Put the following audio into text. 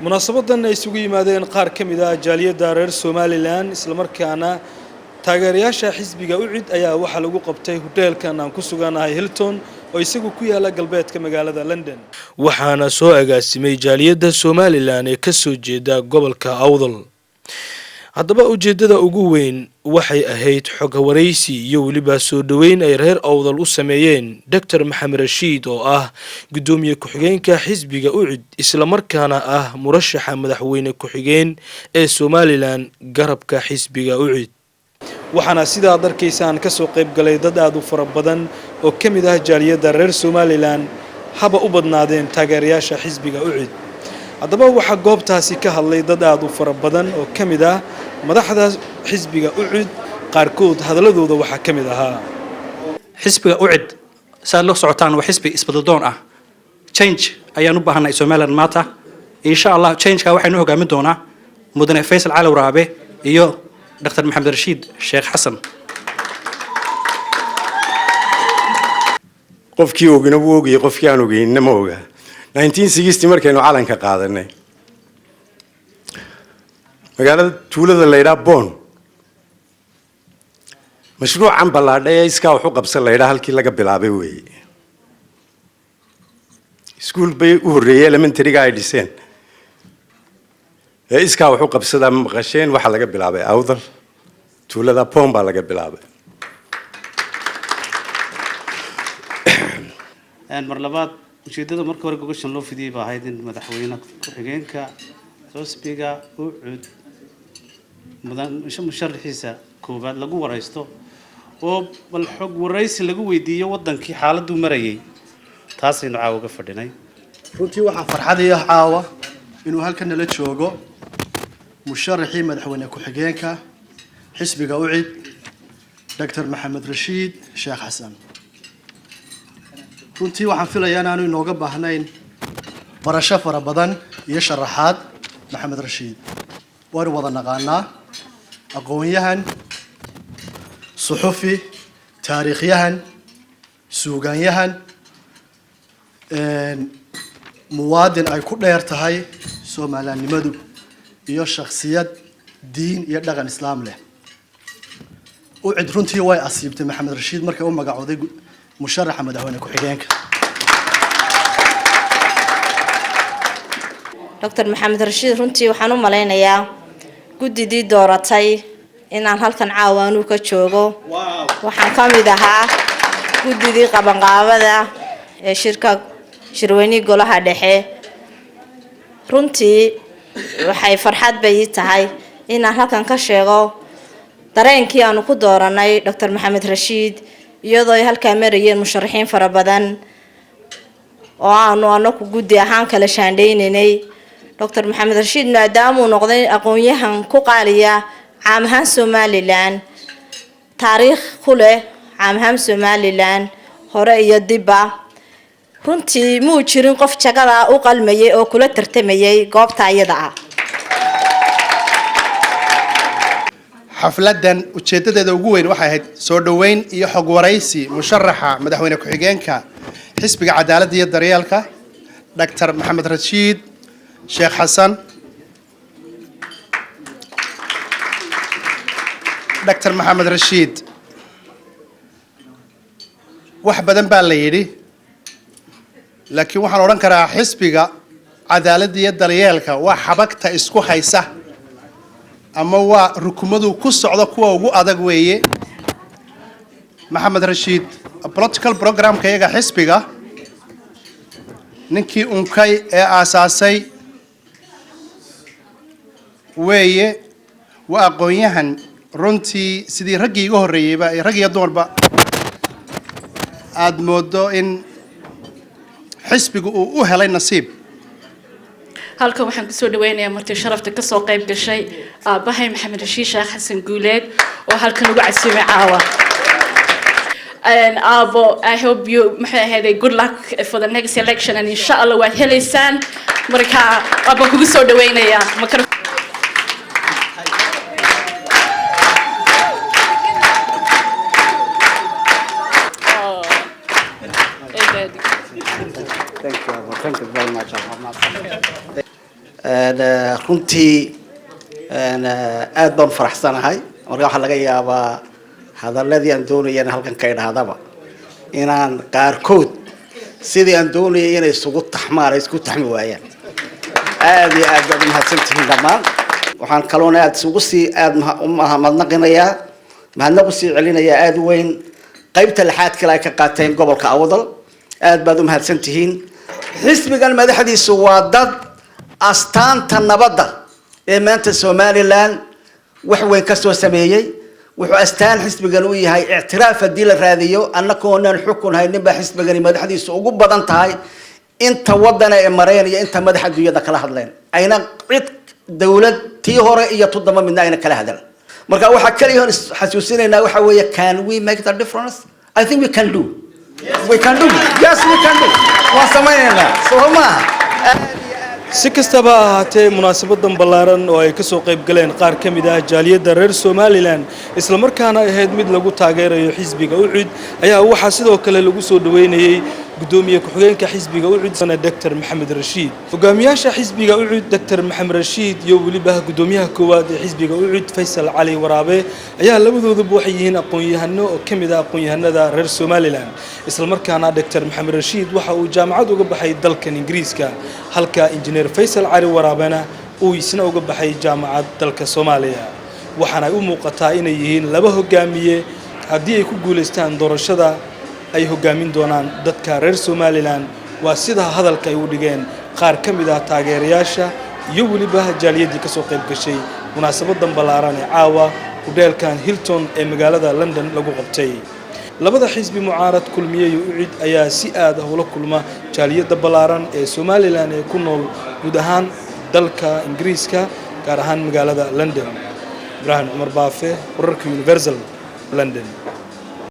Munaasabadan ay isugu yimaadeen qaar ka mid ah jaaliyadda reer Somaliland, islamarkaana taageerayaasha xisbiga UCID, ayaa waxaa lagu qabtay hoteelkan aan ku suganahay, Hilton, oo isagu ku yaala galbeedka magaalada London. Waxaana soo agaasimay jaaliyadda Somaliland ee kasoo jeeda gobolka Awdal. Haddaba ujeeddada ugu weyn waxay ahayd xog waraysi iyo weliba soo dhoweyn ay reer Awdal u sameeyeen Doctor Maxamed Rashiid, oo ah guddoomiye ku-xigeenka xisbiga UCID, islamarkaana ah murashaxa madaxweyne ku-xigeen ee Somaliland, garabka xisbiga UCID. Waxaana sidaad arkaysaan kasoo qayb galay dad aada u fara badan oo ka mid ah jaaliyadda reer Somaliland, haba u badnaadeen taageerayaasha xisbiga UCID. Haddaba waxaa goobtaasi ka hadlay dad aada u fara badan oo ka mid ah madaxda xisbiga UCID. Qaarkood hadalladooda waxaa ka mid ahaa: Xisbiga UCID, saad la socotaan, waa xisbi isbadadoon ah. Change ayaan u baahanay Somaliland maanta. Insha Allah changeka waxaynu hogaamin doonaa mudane Faysal Cali Waraabe iyo Dr. Maxamed Rashiid Sheekh Xasan. Qofkii ogina wuu ogayay, qofkii aan ogeynna ma oga. 1960 markaynu calanka qaadanay, magaalada tuulada la ydhaa Bon, mashruucan ballaadha ee iskaa wax u qabsan la ydhaa halkii laga bilaabay weeye. Iskuul bay u horreeyey, elementaryga ay dhiseen ee iskaa wax u qabsadaa ma maqasheen? Waxaa laga bilaabay Awdal, tuulada Bon baa laga bilaabay. Mar labaad, ujeedada marka hore gogashan loo fidiyey ba ahayd in madaxweyne ku-xigeenka xisbiga UCID, mudan musharaxiisa koowaad, lagu waraysto oo bal xog waraysi lagu weydiiyo wadankii xaaladuu marayay. Taasaynu caawa uga fadhinay. Runtii waxaa farxad ii ah caawa inuu halkan nala joogo musharaxii madaxweyne ku-xigeenka xisbiga UCID, Doctor Maxamed Rashiid Sheekh Xasan. Runtii waxaan filayaa inaanu inooga baahnayn barasho fara badan iyo sharaxaad. Maxamed Rashiid waanu wada naqaanaa, aqoon-yahan, suxufi, taariikhyahan, suugaanyahan, muwaadin ay ku dheer tahay Soomalilaannimadu iyo shakhsiyad diin iyo dhaqan Islaam leh. UCID runtii way asiibtay Maxamed Rashiid markay u magacooday musharaxa madaxweyne ku-xigeenka. Doctor Maxamed Rashiid, runtii waxaan u malaynayaa guddidii dooratay inaan halkan caawa anuu ka joogo. Waxaan ka mid ahaa guddidii qabanqaabada ee shirka shirweynihii golaha dhexe. Runtii waxay farxad bay ii tahay inaan halkan ka sheego dareenkii aanu ku dooranay Doctor Maxamed Rashiid, iyadoo ay halkaa marayeen musharaxiin fara badan oo aanu anaku guddi ahaan kala shaandhaynaynay. Doctor Maxamed Rashiid, maadaamuu noqday aqoon-yahan ku qaaliya caam ahaan Somaliland, taariikh ku leh caam ahaan Somaliland hore iyo dibba, runtii muu jirin qof jagadaa u qalmayay oo kula tartamayay goobta iyada ah. Xafladan ujeedadeeda ugu weyn waxay ahayd soo dhoweyn iyo xog waraysi musharaxa madaxweyne ku-xigeenka xisbiga Cadaaladda iyo Daryeelka, Doctor Maxamed Rashiid Sheekh Xasan. Doctor Maxamed Rashiid, wax badan baa la yidhi, laakiin waxaan odhan karaa xisbiga Cadaaladda iyo Daryeelka waa xabagta isku haysa ama waa rukumadu ku socda kuwa ugu adag weeye. Maxamed Rashiid political programka iyaga xisbiga ninkii unkay ee aasaasay weeye. Waa aqoon-yahan runtii, sidii raggii iga horreeyeyba, rag iyo dumarba, aada moodo in xisbigu uu u helay nasiib. Halkan waxaan kusoo dhaweynayaa marti sharafta kasoo qayb gashay, aabahay Maxamed Rashiid Sheekh Xasan Guuleed, oo halkan ugu casuumay caawa. And aabo, I hope you, maxay ahayd, good luck for the next election, and insha Allah waad helaysaan. Marka waabaan kugu soo dhaweynayaa. Oh. Thank you, thank you very much. Runtii aad baan faraxsanahay. Marka waxaa laga yaabaa hadaladii aan doonaya in halkan ka idhaahdaba inaan qaarkood sidii aan doonayay inay isugu taxmaan ay isku taxmi waayaan. Aad iyo aad baad umahadsantihiin dhammaan. Waxaan kaloona aad isugu sii aada u mahadnaqinayaa, mahadnaq usii celinayaa aada u weyn qaybta lixaad kale ay ka qaateen gobolka Awdal. Aad baad umahadsan tihiin. Xisbigan madaxdiisu waa dad astaanta nabadda ee maanta Somaliland wax weyn ka soo sameeyey. Wuxuu astaan xisbigan u yahay ictiraaf haddii la raadiyo. Annakoonan xukun haynin baa xisbigani madaxdiisu ugu badan tahay inta wadana ee mareen iyo inta madaxa adduunyada kala hadleen, ayna cid dowlad tii hore iyo tu damba midna ayna kala hadal. Marka waxaa kaliya oon isxasuusinaynaa waxa weeye, can we make the difference? I think we can do, we can do, yes, we can do. Waan samaynaynaa, soo maaha? Si kastaba ha ahaatee, munaasabadan ballaaran oo ay ka soo qayb galeen qaar ka mid ah jaaliyadda reer Somaliland, islamarkaana ahayd mid lagu taageerayo xisbiga UCID, ayaa waxaa sidoo kale lagu soo dhoweynayey guddoomiye ku-xigeenka xisbiga UCID, Doctor Maxamed Rashiid. Hogaamiyaasha xisbiga UCID, Doctor Maxamed Rashiid, iyo weliba guddoomiyaha koowaad ee xisbiga UCID, Faysal Cali Waraabe, ayaa labadooduba waxay yihiin aqoon-yahano oo ka mid ah aqoon-yahanada reer Somaliland. Islamarkaana Doctor Maxamed Rashiid waxa uu jaamacad uga baxay dalkan Ingiriiska, halka Injineer Faysal Cali Waraabena uu isna uga baxay jaamacad dalka Soomaaliya. Waxaana ay u muuqataa inay yihiin laba hogaamiye haddii ay ku guulaystaan doorashada ay hogaamin doonaan dadka reer Somaliland. Waa sida hadalka ay u dhigeen qaar ka mid ah taageerayaasha iyo weliba jaaliyaddii ka soo qayb gashay munaasabadan ballaaran ee caawa hudheelkan Hilton ee magaalada London lagu qabtay. Labada xisbi mucaarad, Kulmiye iyo UCID, ayaa si aad ah ula kulma jaaliyadda ballaaran ee Somaliland ee ku nool guud ahaan dalka Ingiriiska, gaar ahaan magaalada London. Ibraahim Cumar Baafe, wararka Universal, London.